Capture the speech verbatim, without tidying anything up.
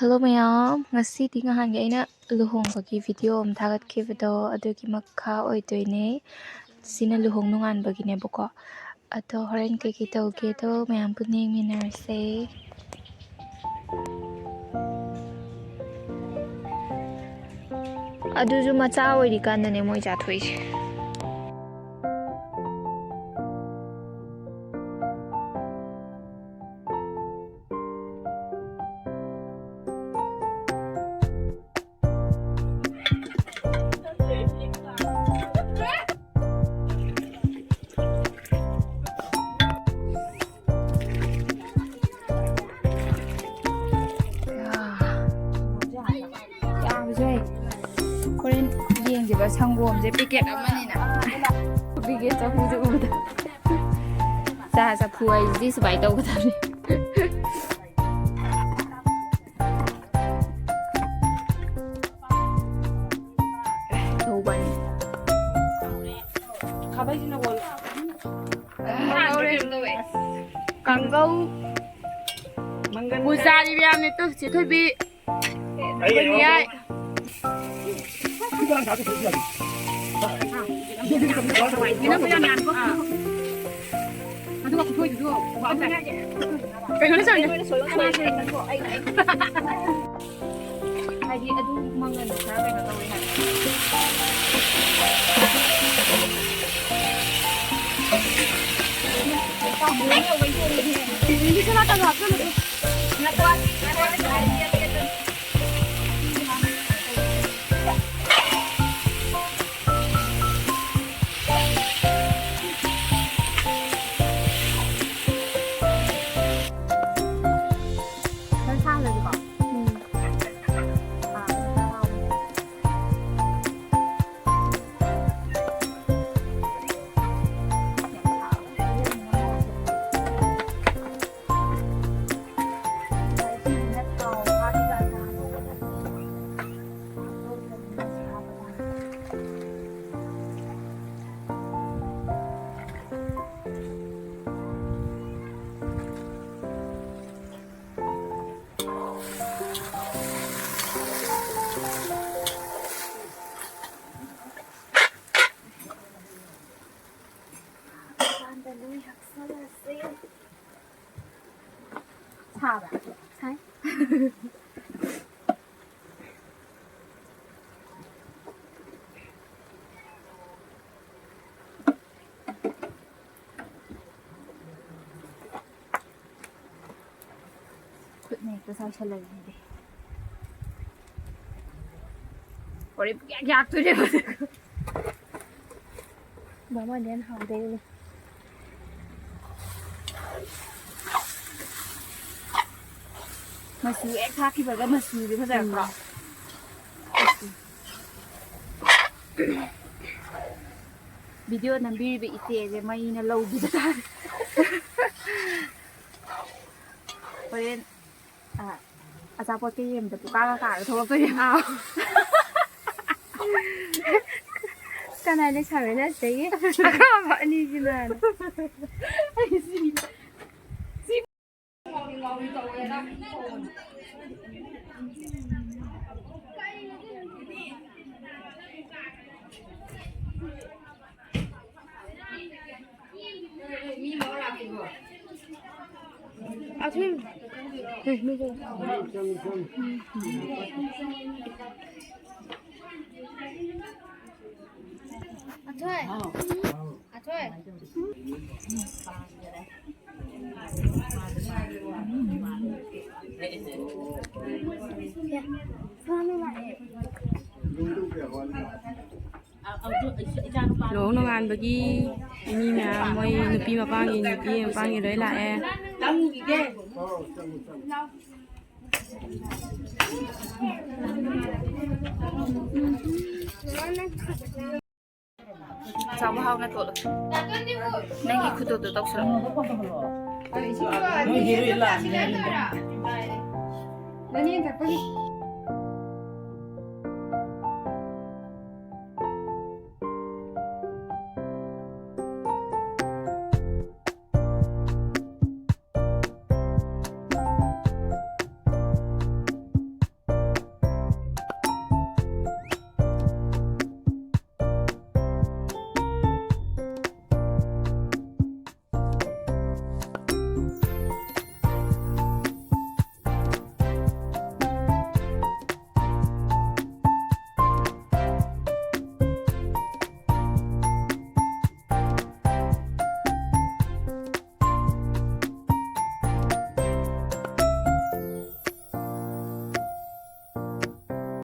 Hello ꯃꯌꯥꯝ, ꯉꯁꯤꯗꯤ ꯉꯍꯥꯟꯒꯤ ꯑꯩꯅ ꯂꯨꯍꯣꯡꯕꯒꯤ ꯚꯤꯗꯤꯑꯣ ꯑꯃ ꯊꯥꯒꯠꯈꯤꯕꯗꯣ ꯑꯗꯨꯒꯤ ꯃꯈꯥ ꯑꯣꯏꯗꯣꯏꯅꯦ꯫ ꯁꯤꯅ ꯂꯨꯍꯣꯡ ꯅꯣꯡꯉꯥꯟꯕꯒꯤꯅꯦꯕꯀꯣ꯫ ꯑꯗꯣ ꯍꯣꯔꯦꯟ ꯀꯩꯀꯩ ꯇꯧꯒꯦꯗꯣ ꯃꯌꯥꯝ ꯄꯨꯟꯅ ꯌꯦꯡꯃꯤꯟꯅꯔꯁꯦ꯫ ꯑꯗꯨꯁꯨ ꯃꯆꯥ ꯑꯣꯏꯔꯤꯀꯥꯟꯗꯅꯦ ꯃꯣꯏ ꯆꯥꯊꯣꯛꯏꯁꯦ꯫ ꯌꯥꯕꯁꯨ ꯍꯩ꯫ ꯍꯣꯔꯦꯟ ꯌꯦꯡꯁꯦꯕ, ꯁꯪꯒꯣꯝꯁꯦ ꯄꯦꯀꯦꯠ ꯑꯃꯅꯤꯅ꯫ ꯄꯦꯀꯦꯠ ꯆꯐꯨꯁꯦ ꯎꯕꯗ꯫ ꯆꯥ ꯆꯐꯨ ꯍꯥꯏꯁꯤꯗꯤ ꯁꯨꯃꯥꯏꯅ ꯇꯧꯒꯗꯕꯅꯤ꯫ ꯇꯧꯕꯅꯤ꯫ ꯈꯥꯕꯩꯁꯤꯅ ꯍꯣꯜꯂꯣ꯫ ꯀꯥꯡꯒꯧ꯫ ꯄꯨꯖꯥꯔꯤ ꯃꯌꯥꯝꯅꯦ ꯇꯨ, ꯆꯦ ꯊꯣꯏꯕꯤ꯫ ꯌꯥꯏ꯫ ꯑꯗꯨꯒ ꯈꯨꯊꯣꯏꯗꯨꯁꯨ ꯀꯩꯅꯣꯅ ꯁꯣꯏꯔꯤꯗꯣ꯫ ꯍꯥꯏꯗꯤ ꯑꯗꯨ ꯃꯪꯒꯟꯗꯣ ꯈꯔ ꯀꯩꯅꯣ ꯇꯧꯋꯦ ꯍꯥꯏꯕ꯫ ꯈꯔ ꯁꯥꯍꯜꯂꯁꯤꯀꯣ꯫ ꯎꯝ꯫ ꯁꯥꯏ꯫ ꯈꯨꯠꯅ ꯍꯦꯛꯇ ꯆꯥꯏꯁꯜꯂꯛꯏꯅꯦ꯫ ꯍꯣꯔꯦꯟ ꯄꯨꯡꯌꯥꯛ ꯌꯥꯛꯇꯣꯏꯅꯦꯕ꯫ ꯕꯥꯃꯣꯟꯗꯤ ꯌꯥꯝ ꯍꯥꯎꯗꯣꯏꯅꯦ꯫ ꯃꯆꯨ ꯍꯦꯛ ꯊꯥꯛꯈꯤꯕꯒ ꯃꯆꯨꯁꯦ ꯐꯖꯔꯛꯇ꯭ꯔꯣ? ꯎꯝ꯫ ꯚꯤꯗꯤꯑꯣ ꯅꯝꯕꯤꯔꯤꯕ ꯏꯆꯦꯁꯦ ꯃꯩꯅ ꯂꯧꯕꯤꯕ ꯇꯥꯔꯦ꯫ ꯍꯣꯔꯦꯟ, ꯑ, ꯑꯆꯥꯄꯣꯠꯀ ꯌꯦꯟꯕꯗ ꯄꯨꯀꯥꯒ ꯀꯥꯔꯒ ꯊꯣꯛꯂꯛꯇꯣꯏꯅꯦ꯫ ꯑꯥꯎ꯫ ꯀꯅꯥ ꯂꯩꯁꯥꯕꯤꯅ ꯑꯁꯤꯗꯒꯤ ꯑꯈꯥꯕ ꯑꯅꯤꯁꯤꯅ? ꯑꯩ ꯁꯤꯔꯦ꯫ ꯑꯊꯣꯏ꯫ ꯑꯊꯣꯏ꯫ ꯂꯨꯍꯣꯡ ꯅꯣꯡꯉꯥꯟꯕꯒꯤ ꯃꯤ ꯃꯌꯥꯝ, ꯃꯣꯏ ꯅꯨꯄꯤ ꯃꯄꯥꯝꯒꯤ, ꯅꯨꯄꯤ ꯃꯄꯥꯝꯒꯤ ꯂꯣꯏ ꯂꯥꯛꯑꯦ꯫ ꯆꯥꯕ ꯍꯥꯎꯅ ꯇꯣꯠꯂꯣ꯫ ꯅꯪꯒꯤ ꯈꯨꯇꯣꯠꯇꯣ ꯇꯧꯁꯜꯂꯣ꯫